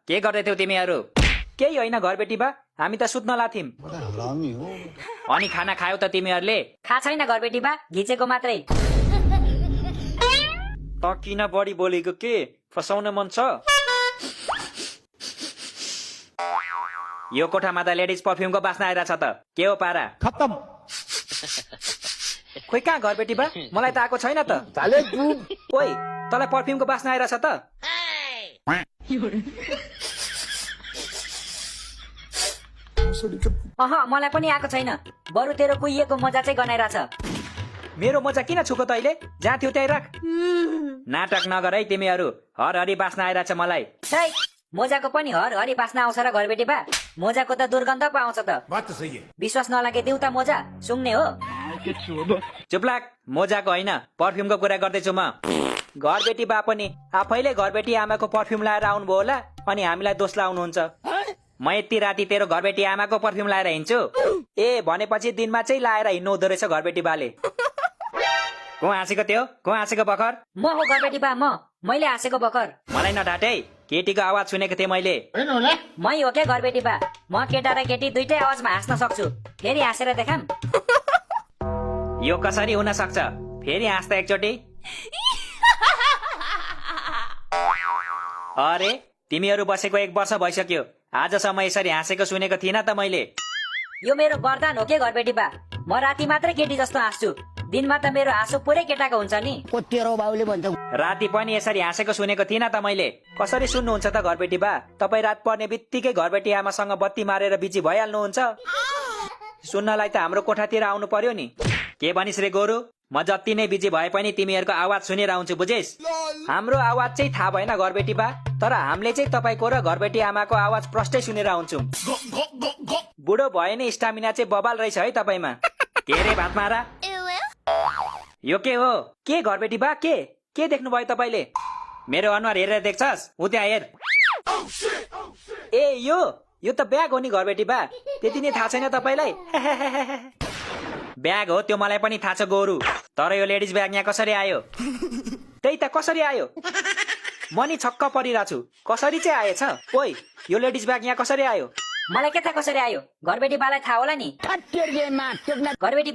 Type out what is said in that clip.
के गर्दै थियौ तिमीहरू? केही होइन घरबेटी बा, हामी त सुत्न लाथ्यौं। अनि खाना खायौ त तिमीहरूले? खा छैन घरबेटी बा, घिचेको मात्रै। त किन बढी बोलेको के? फसाउन मन छ? यो कोठामा त लेडिज पर्फ्युमको बास्ना आइरहेछ त, के हो पारा? खत्तम। खोइ कहाँ घरबेटी बा, मलाई त आएको छैन त। ओइ, तँलाई पर्फ्युमको बास्ना आइरहेछ त? मलाई पनि आएको छैन, बरु तेरो कुहिएको मजा चाहिँ गनाइरहेछ। मेरो मजा किन छुको तैले? जहाँ थियो त्यही राख। नाटक नगर है तिमीहरू, हरहरी बास्ना आइरहेछ मलाई। छै, मोजाको पनि हरहरी बास्ना आउँछ र घरबेटी बा? मोजाको त दुर्गन्ध पो आउँछ त। विश्वास नलागे दिउ त मोजा, सुङ्ने हो? चुपलाक, मोजाको होइन, पर्फ्युमको कुरा गर्दैछु म। घरबेटी बा पनि आफैले घरबेटी आमाको पर्फ्युम लाएर आउनुभयो होला, अनि हामीलाई दोष लाउनुहुन्छ। म यति राति तेरो घरबेटी आमाको पर्फ्युम लाएर हिँड्छु? ए भनेपछि दिनमा चाहिँ लाएर हिँड्नु हुँदो रहेछ घरबेटी बाले। को हाँसेको थियो? को हाँसेको भर्खर? म हो घरबेटी बा, मैले हाँसेको भर्खर। मलाई नढाटे, केटीको आवाज सुनेको थिएँ मैले। मै हो क्या घरबेटी बा, म केटा र केटी दुइटै आवाजमा हाँस्न सक्छु। फेरि हाँसेर देखाम। यो कसरी हुन सक्छ? फेरि हाँस्दा एकचोटि। अरे तिमीहरू बसेको 1 वर्ष भइसक्यो, आजसम्म यसरी हाँसेको सुनेको थिइनँ त मैले। यो मेरो वरदान हो के घरबेटी बा, म राति मात्रै केटी जस्तो हाँस्छु, दिनमा त मेरो हाँसो पुरै केटाको हुन्छ नि। राति पनि यसरी हाँसेको सुनेको थिइनँ त मैले। कसरी सुन्नुहुन्छ त घरबेटी बा? तपाईँ रात पर्ने बित्तिकै घरबेटी आमासँग बत्ती मारेर बिजी भइहाल्नुहुन्छ। सुन्नलाई त हाम्रो कोठातिर आउनु पर्यो नि। के भनिस् रे गोरु? म जति नै बिजी भए पनि तिमीहरूको आवाज सुनेर आउँछु, बुझेस्? हाम्रो आवाज चाहिँ थाहा भएन घरबेटी बा, तर हामीले चाहिँ तपाईँको र घरबेटी आमाको आवाज प्रष्टै सुनेर आउँछौँ। बुढो भए नै स्टामिना चाहिँ बबाल रहेछ है तपाईँमा। के रे भात मारा? यो के हो? के घरबेटी बा, के देख्नु भयो तपाईँले? मेरो अनुहार हेरेर देख्छस्? उ त्यहाँ हेर। ए यो त ब्याग हो नि घरबेटी बा, त्यति नै थाहा छैन तपाईँलाई? ब्याग हो त्यो मलाई पनि थाहा छ गोरु, तर यो लेडिज ब्याग यहाँ कसरी आयो? त्यही त कसरी आयो? म नि छक्क परिरहेको छु, कसरी चाहिँ आएछ? ओइ, यो लेडिज ब्याग यहाँ कसरी आयो? मलाई के थाहा कसरी आयो? घरबेटी बालाई थाहा होला नि। घरबेटी